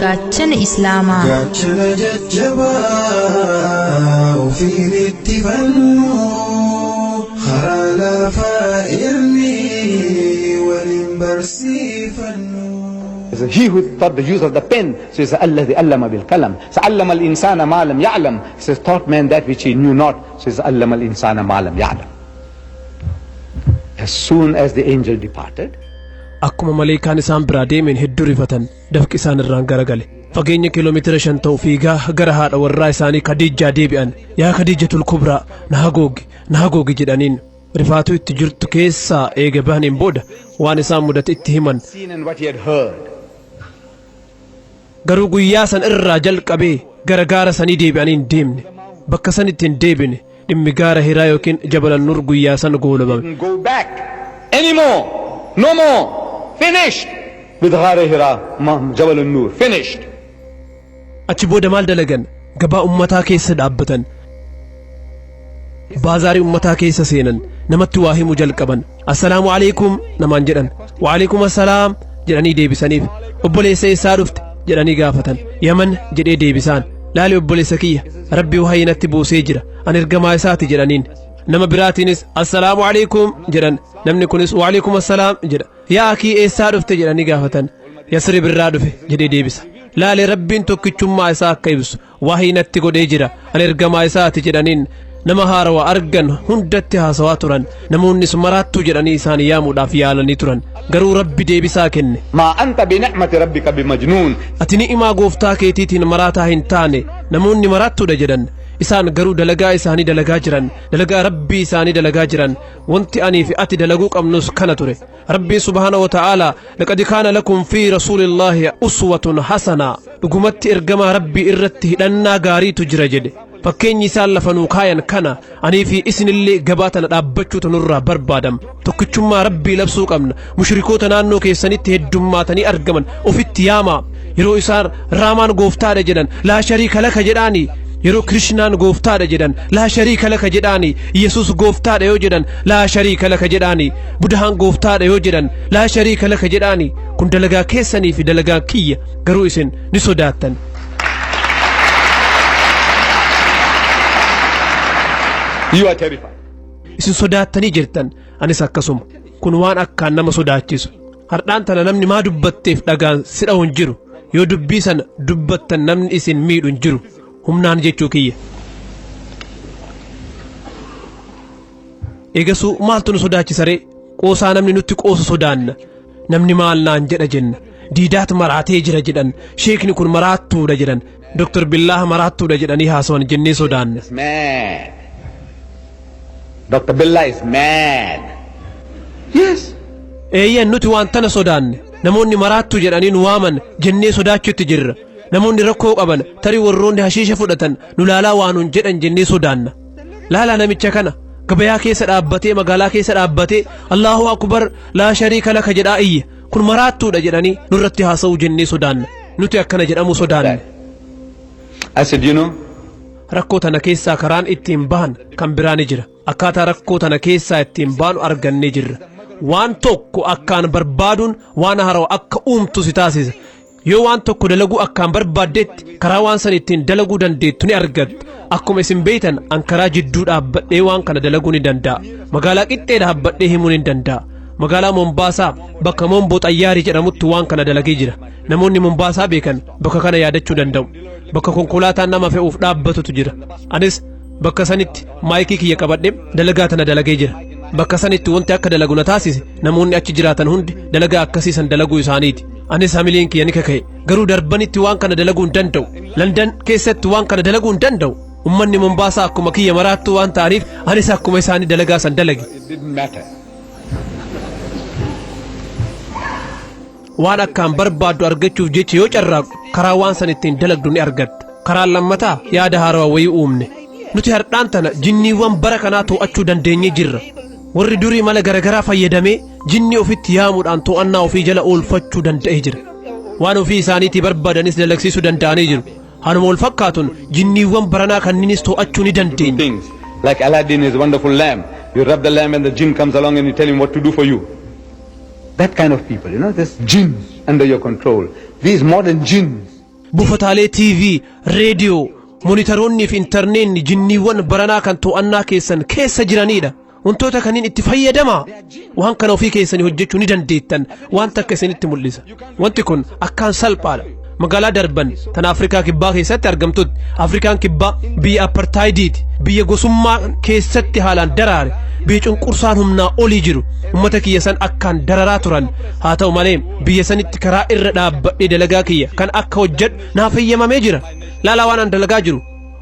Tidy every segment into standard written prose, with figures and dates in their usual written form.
Gaachana Islaamaa. Gaachana jajjabaa ofiin itti fannu karaa lafaa irni waliin barsiifannu. So he who taught the use of the pen, so he says, الذي علم بالقلم. So علم الإنسان ما لم يعلم. He says, taught man that which he knew not. So he says, علم الإنسان ما لم يعلم. As soon as the angel departed, Akkuma maleekaan isaan biraa deemeen hedduu rifatan. Dafqi isaan irraan garagale. Fageenya kiiloomeetira 5 ta'u fiigaa gara haadha warraa isaanii Kadiijjaa deebi'an. Yaa Kadiijjatul Kubraa, na hagoogi, na hagoogi jedhaniin. Rifaatuu itti jirtu keessaa eega bahaniin booda waan isaan mudate itti himan. Seen and what he had heard. Garuu guyyaa san irraa jalqabee gara gaara sanii deebi'anii hin deemne. Bakka sanitti hin deebine. Dhimmi gaara Hiraa yookiin Jabalan Nur guyyaa san goolabame. Didn't go back anymore. No more. Finished with Ghar Hira, Jabal Nur. Finished. Achi booda maal dalagan? Gabaa ummataa keessa dhaabbatan. Baazaarii ummataa keessa seenan. Namatti waa himuu jalqaban. Assalaamu alaikum namaan jedhan. Wa alaikum assalaam jedhanii deebisaniif. Obboleessa eessaa dhufte jedhanii gaafatan. Yaman jedhee deebisaan. Laali obboleessa kiyya, Rabbi wahayii natti buusee jira, an ergamaa isaati jedhaniin. Nama biraatiinis assalaamu alaikum jedhan. Namni kunis wa alaikum assalaam jedha. Yaa akii eessaa dhufte jedhanii gaafatan. Yasrib irraa dhufe jedhee deebisa. Laali Rabbiin tokkichummaa isaa akka ibsu wahayii natti godhee jira, an ergamaa isaati jedhaniin. Nama haarawa argan hundatti haasawaa turan. Namoonnis maraattuu jedhanii isaan yaamuudhaaf yaalanii turan. Garuu Rabbi deebisaa kenne. Ma anta bi ni'mati rabbika bi majnuun. Ati ni'imaa gooftaa keetiitiin maraataa hin taane. Namoonni maraattuudha jedhan. Isaan garuu dalagaa isaanii dalagaa jiran. Dalagaa Rabbii isaanii dalagaa jiran. Wanti anii fi ati dalaguu qabnus kana ture. Rabbiin subhaanahu wa ta'aalaa laqad kaana lakum fi rasuulillaahi uswatun hasanaa. Dhugumatti ergamaa Rabbii irratti hidhannaa gaariitu jira jedhe. Fakkeenyi isaan lafa nuu kaayan kana. Anii fi isinillee gabaa tana dhaabbachuutu nurraa barbaadama. Tokkichummaa Rabbii labsuu qabna. Mushrikoota naannoo keessanitti heddummaatanii argaman ofitti yaamaa. Yeroo isaan Raamaan gooftaadha jedhan laa shariika laka jedhaani. Yeroo Kirishnaan gooftaadha jedhan laa shariika laka jedhaani. Yesuus gooftaadha yoo jedhan laa shariika laka jedhaani. Budahaan gooftaadha yoo jedhan laa shariika laka jedhaani. Kun dalagaa keessanii fi dalagaa kiyya. Garuu isin ni sodaattan. You are terrified. Isin sodaattanii jirtan. Anis akkasuma. Kun waan akkaan nama sodaachisu. Hardhaan tana namni maa dubbatteef dhagaan si dhahu hin jiru. Yoo dubbii sana dubbattan namni isin miidhu hin jiru. Humnaan jechuu kiyya. Eegasuu maaltu nu sodaachisa ree? Qoosaa namni nutti qoosu sodaanna. Namni maal naan jedha jenna. Diidaat maraatee jira jedhan. Sheekni kun maraattuudha jedhan. Doktor Billaah maraattuudha jedhanii haasawan jennee sodaanna. Is mad. Dr. Billah is mad. Yes. Eeyyan nuti waan tana sodaanne. Namoonni maraattuu jedhanii nu waaman jennee sodaachuutti jirra. Namoonni rakkoo qaban tarii warroonni hashiisha fudhatan nu laalaa waa nuun jedhan jennee sodaanna. Laalaa namicha kana gabayaa keessa dhaabbatee magaalaa keessa dhaabbatee Allahu Akbar laa shariika laka jedhaa iyya. Kun maraattuudha jedhanii nurratti haasa'uu jennee sodaanna. Nuti akkana jedhamuu sodaanne. I said, you know, Rakkoo tana keessaa karaan ittiin bahan kan biraa ni jira. Akkaataa rakkoo tana keessaa ittiin baanu argannee jirra. Waan tokko akkaan barbaaduun waan haarawaa akka uumtu si taasisa. Yoo waan tokko dalaguu akkaan barbaaddetti karaa waan san ittiin dalaguu dandeettu ni argatta. Akkuma isin beektan an karaa jidduu dhaabbadhee waan kana dalaguu ni danda'a. Magaalaa qixxee dhaabbadhee himuu ni danda'a. Magaalaa Mombaasaa bakka Momboo Xayyaarii jedhamutti waan kana dalagee jira. Namoonni Mombaasaa beekan bakka kana yaadachuu danda'u. Bakka konkolaataan nama fe'uuf dhaabbatutu jira. Anis bakka sanitti maayikii kiyya qabadhee dalagaa tana dalagee jira. Bakka sanitti wanti akka dalagu na taasise namoonni achi jiraatan hundi dalagaa akkasii san dalaguu isaaniiti. Anis hamileen kiyya ni kaka'e. Garuu darbanitti waan kana dalaguu hin danda'u. Landan keessatti waan kana dalaguu hin danda'u. Ummanni Mombaasaa akkuma kiyya maraattuu waan ta'aniif anis akkuma isaanii dalagaa san dalage. It didn't matter. Waan akkaan barbaaddu argachuuf jecha yoo carraaqxu karaa waan san ittiin dalagdu ni argatta. Karaan lammataa yaada haarawaa wayii uumne. Nuti hardhaan tana jinniiwwan bara kanaa too'achuu dandeenyee jirra. Warri durii mala garagaraa fayyadamee jinnii ofitti yaamuudhaan too'annaa ofii jala oolfachuu danda'ee jira. Waan ofii isaaniitii barbaadanis dalagsiisuu danda'anii jiru. Haaluma wal fakkaatuun jinniiwwan baranaa kanniinis too'achuu ni dandeenya. Things like Aladdin his wonderful lamp. You rub the lamp and the jinn comes along and you tell him what to do for you. That kind of people, you know, there's jinns under your control. These modern jinns. Buufataalee TV, reediyoo, monitaroonnii fi intarneetni jinniiwwan baranaa kan to'annaa keessan keessa jiranidha. Wantoota kanneen itti fayyadamaa. Waan kana ofii keessanii hojjechuu ni dandeettan. Waan takka isinitti mul'isa. Wanti kun akkaan salphaadha. Magaalaa Darban tan Afrikaa Kibbaa keessatti argamtutti, Afrikaan Kibbaa biyya apartaayidiiti, biyya gosummaa keessatti haalaan daraare, biyya cunqursaan humnaa olii jiru. Ummata kiyya san akkaan dararaa turan. Haa ta'u malee, biyya sanitti karaa irra dhaabbadhee dalagaa kiyya kan akka hojjedhu naaf eeyyamamee jira. Laalaa, waan an dalagaa jiru,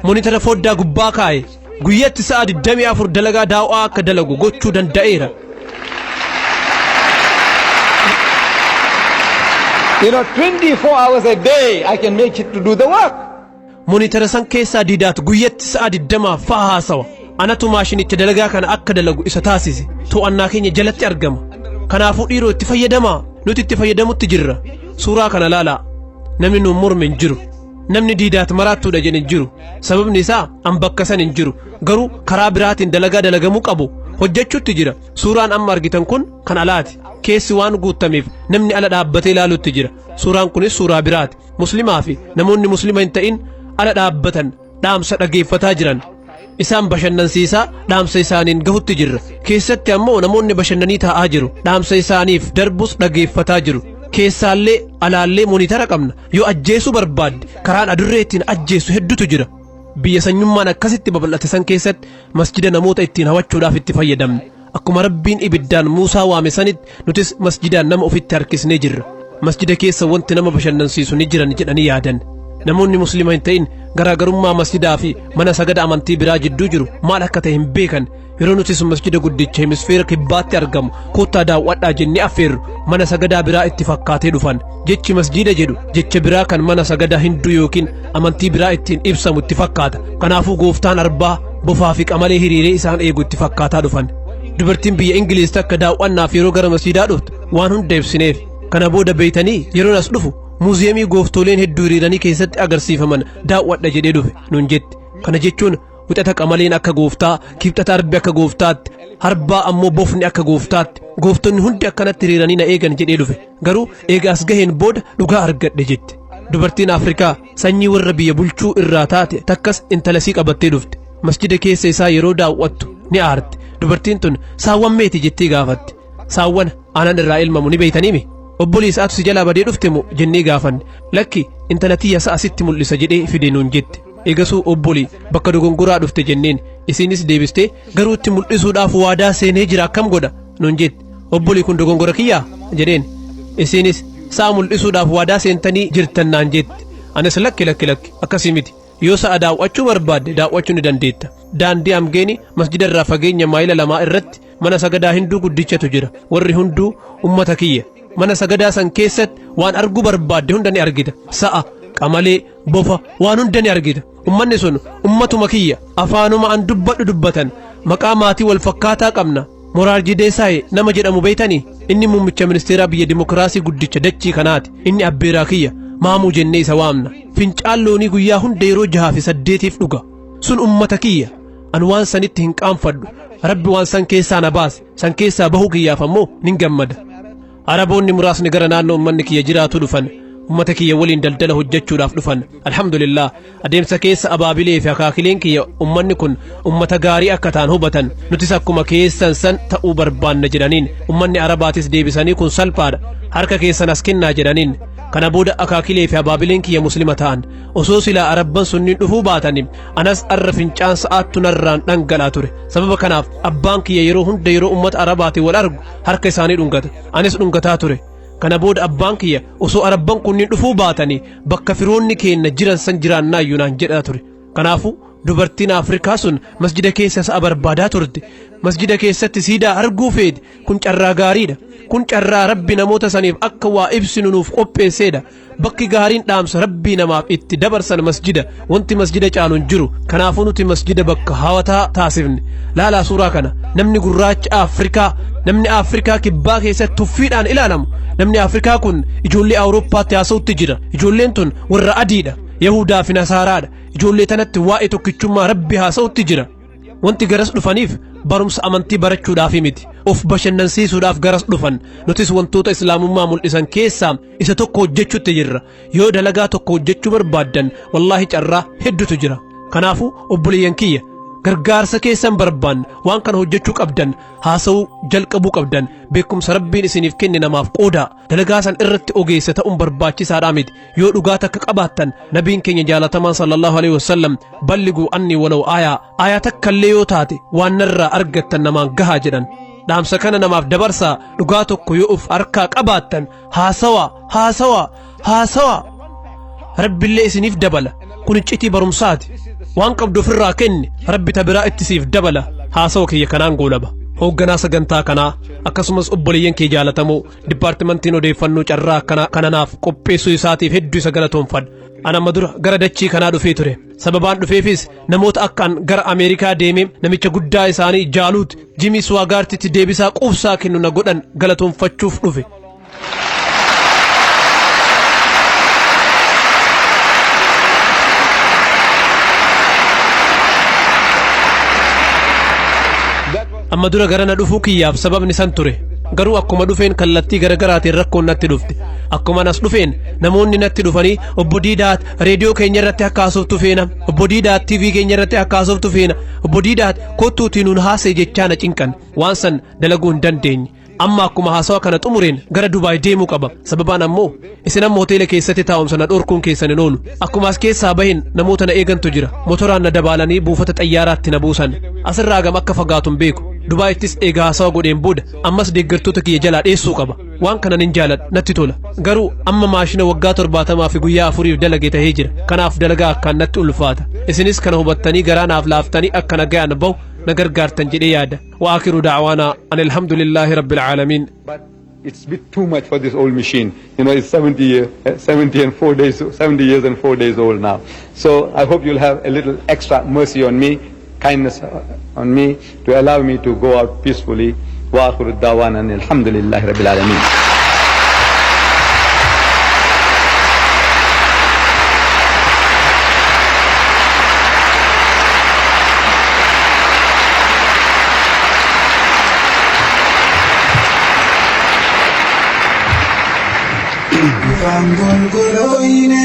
monitara foddaa gubbaa kaa'e guyyatti sa'a 24 dalagaa daaw'aa akka dalagu gochuu danda'eera. 24 hours a day I can make it to do the work. Monitara san keessaa diidaatu guyyatti sa'a 20 fa'a haasawa. Anatu maashinicha dalagaa kana akka dalagu isa taasise. To'annaa keenya jalatti argama. Kanaafuu dhiiroo, itti fayyadamaa. Nuti itti fayyadamutti jirra. Suuraa kana laalaa. Namni nuun morme hin jiru. Namni diidaat maraattuudha jedhe hin jiru. Sababni isaa an bakka san hin jiru. Garuu karaa biraatiin dalagaa dalagamuu qabu hojjechuutti jira. Suuraan amma argitan kun kan alaati. Keessi waan guutameef namni ala dhaabbatee ilaalutti jira. Suuraan kunis suuraa biraati. Muslimaa fi namoonni Muslima hin ta'in ala dhaabbatan dhaamsa dhageeffataa jiran. Isaan bashannansiisaa dhaamsa isaaniin gahutti jirra. Keessatti ammoo namoonni bashannanii taa'aa jiru. Dhaamsa isaaniif darbus dhageeffataa jiru. Keessaallee alaallee monitara qabna. Yoo ajjeesuu barbaadde, karaan adurree ittiin ajjeessu hedduutu jira. Biyya sanyummaan akkasitti babal'ate san keessatti masjida namoota ittiin hawachuudhaaf itti fayyadamne. Akkuma Rabbiin ibiddaan Muusaa waame sanitti, nutis masjidaan nama ofitti harkisnee jirra. Masjida keessa wanti nama bashannansiisu ni jiran jedhanii yaadan. Namoonni Muslima hin ta'in garaagarummaa masjidaa fi mana sagada amantii biraa jidduu jiru maal akka ta'e hin beekan. Yeroo nutis masjida guddicha hemisfeera kibbaatti argamu kottaa daawwadhaa jennee affeerru, mana sagadaa biraa itti fakkaatee dhufan. Jechi masjida jedhu jecha biraa kan mana sagadaa Hinduu yookiin amantii biraa ittiin ibsamu itti fakkaata. Kanaafuu gooftaan arbaa, bofaa fi qamalee hiriiree isaan eegu itti fakkaataa dhufan. Dubartiin biyya Ingiliz takka daawwannaaf yeroo gara masjidaa dhuftu waan hunda ibsineef. Kana booda, beeytanii, yeroon as dhufu muuziyeemii gooftooleen hedduu hiriiranii keessatti agarsiifaman daawwadha jedhee dhufe nuun jetti. Kana jechuun Wixata qamaleen akka gooftaa, Kibxata arbi akka gooftaatti, Harbaa ammoo bofni akka gooftaatti, gooftonni hundi akkanatti hiriiranii na eegan jedhee dhufe. Garuu eega as gaheen booda dhugaa argadhe jette. Dubartiin Afrikaa sanyii warra biyya bulchuu irraa taate takkas intala isii qabattee dhufte. Masjida keessa isaa yeroo daawwattu ni aarte. Dubartiin tun saawwan meeti jettee gaafatte. Saawwan aanan irraa ilmamu ni beeytaniimi? Obbolii, sa'atu si jalaa badee dhufte moo jennee gaafanne. Lakki, intala tiyya sa'a sitti mul'isa jedhee fide nuun jette. Eegasuu obbolii, bakka dogongoraa dhufte jenneen. Isiinis deebistee, garuu itti mul'isuudhaaf waadaa seenee jira, akkam godha nuun jette. Obbolii, kun dogongora kiyyaa jedheen. Isiinis sa'a mul'isuudhaaf waadaa seentanii jirtan naan jette. Anis lakki, lakki, lakki, akkasii miti. Yoo sa'a daawwachuu barbaadde daawwachuu ni dandeetta. Daandii Amgeeni masjida irraa fageenya maayila 2 irratti mana sagadaa Hinduu guddichatu jira. Warri hunduu ummata kiyya. Mana sagadaa san keessatti waan arguu barbaadde hunda ni argita. Sa'a, qamalee, bofa, waan hunda ni argita. Ummanni sun ummatuma kiyya. Afaanuma an dubbadhu dubbatan. Maqaa maatii wal fakkaataa qabna. Moraarji Deesaayi nama jedhamu beeytanii? Inni muummicha ministeeraa biyya dimokiraasii guddicha dachii kanaati. Inni abbeeraa kiyya. Maamuu jennee isa waamna. Fincaan loonii guyyaa hunda yeroo jahaa fi saddeetiif dhuga. Sun ummata kiyya. An waan sanitti hin qaanfadhu. Rabbi waan san keessaa na baase. San keessaa bahuu kiyyaaf ammoo nin gammada. Araboonni muraasni gara naannoo ummanni kiyya jiraatu dhufan. Ummata kiyya waliin daldala hojjechuudhaaf dhufan. Alhamdulillah, adeemsa keessa abaabilee fi akaakileen kiyya ummanni kun ummata gaarii akka ta'an hubatan. Nutis akkuma keessan san ta'uu barbaanna jedhaniin. Ummanni Arabaatis deebisanii, kun salphaadha, harka keessan as kennaa jedhaniin. Kana booda akaakilee fi abaabileen kiyya Muslima ta'an. Osoo silaa Arabban sunniin dhufuu baatani, anas arra fincaan sa'aattu narraan dhangalaa ture. Sababa kanaaf abbaan kiyya yeroo hunda yeroo ummata Arabaatiin wal argu harka isaanii dhungata. Anis dhungataa ture. Kana booda abbaan kiyya, osoo Arabban kunniin dhufuu baatanii, bakka firoonni keenna jiran san jiraannaayyuu naan jedhaa ture. Kanaafuu dubartiin Afrikaa sun masjida keessa sa'a barbaadaa turte. Masjida keessatti siidaa arguu feeti. Kun carraa gaariidha. Kun carraa Rabbi namoota saniif akka waa ibsinu nuuf qopheesseedha. Bakki gaariin dhaamsa Rabbii namaaf itti dabarsan masjida. Wanti masjida caalu hin jiru. Kanaafuu nuti masjida bakka hawataa taasifne. Laalaa suuraa kana. Namni gurraachi Afrikaa, namni Afrikaa Kibbaa keessatti tuffiidhaan ilaalamu, namni Afrikaa kun ijoollee Awurooppaatti haasa'utti jira. Ijoolleen tun warra adiidha. Yahudaa fi Nasaaraadha. Ijoollee tanatti waa'ee tokkichummaa Rabbi haasa'utti jira. Wanti garas dhufaniif barumsa amantii barachuudhaafi miti. Of bashannansiisuudhaaf garas dhufan. Nutis wantoota islaamummaa mul'isan keessaa isa tokko hojjechuutti jirra. Yoo dalagaa tokko hojjechuu barbaaddan, wallaahi carraa hedduutu jira. Kanaafuu obboleeyyan kiyya, gargaarsa keessan barbaanna. Waan kana hojjechuu qabdan, haasa'uu jalqabuu qabdan. Beekumsa Rabbiin isiniif kenne namaaf qoodaa. Dalagaa san irratti ogeessa ta'uun barbaachisaadhaa miti yoo dhugaa takka qabaattan. Nabiin keenya jaalatamaan sallallahu alaihi wasallam, "Balliguu anni walaw aayaa," aayaa takka illee yoo taate waan narraa argattan namaan gahaa jedhan. Dhaamsa kana namaaf dabarsaa. Dhugaa tokko yoo of harkaa qabaattan, haasawaa, haasawaa, haasawaa, Rabbillee isiniif dabala. Kun iccitii barumsaati. Waan qabdu ofirraa kenni, Rabbi ta biraa itti siif dabala. Haasawa kiyya kanaan goolaba. Hoogganaa sagantaa kanaa, akkasumas obboleeyyan kee jaalatamoo, dipaartimentiin odeeffannoo carraa akkana kananaaf qopheessuu isaatiif hedduu isa galatoonfadha. Ana amma dura gara dachii kanaa dhufee ture. Sababaan dhufeefis namoota akkaan gara Ameerikaa deemee namicha guddaa isaanii jaaluut Jimii Swaagaartitti deebisaa quubsaa kennu na godhan galatoonfachuuf dhufe. Amma dura gara na dhufuu kiyyaaf sababni san ture. Garuu akkuma dhufeen kallattii garagaraatiin rakkoon natti dhufte. Akkuma as dhufeen namoonni natti dhufanii, "Obbo Diidaat, reediyoo keenya irratti akka haasoftu feena. Obbo Diidaat, TV keenya irratti akka haasoftu feena. Obbo Diidaat, kottuutii nuun haasee," jechaa na cinqan. Waan san dalaguu hin dandeenye. Amma akkuma haasawa kana xumureen gara Dubaay deemuu qaba. Sababaan ammoo isin amma hoteela keessatti taa'umsa na dhorkuun keessan hin oolu. Akkuma as keessaa bahin namoota na eegantu jira. Motoraan na dabaalanii buufata xayyaaraatti na buusan. Asirraa gam akka fagaatu hin beeku. Dubaayittis eega haasawa godheen booda ammas deeggartoota kiyya jalaa dheessuu qaba. Waan kana nin jaaladha, natti tola. Garuu amma maashina waggaa 74f dalage tahee jira. Kanaaf dalagaa akkaan natti ulfaata. Isinis kana hubattanii garaa naaf laaftanii akka nagayaan bahu na gargaartan jedhee yaada. وآخر دعوانا أن الحمد لله رب العالمين. But it's a bit too much for this old machine. It's 70, 70 and 4 days, 70 years and 4 days old now. So I hope you'll have a little extra mercy on me, kindness on me, to allow me to go out peacefully. وآخر الدعوانا أن الحمد لله رب العالمين. Ifaan golgolooyine.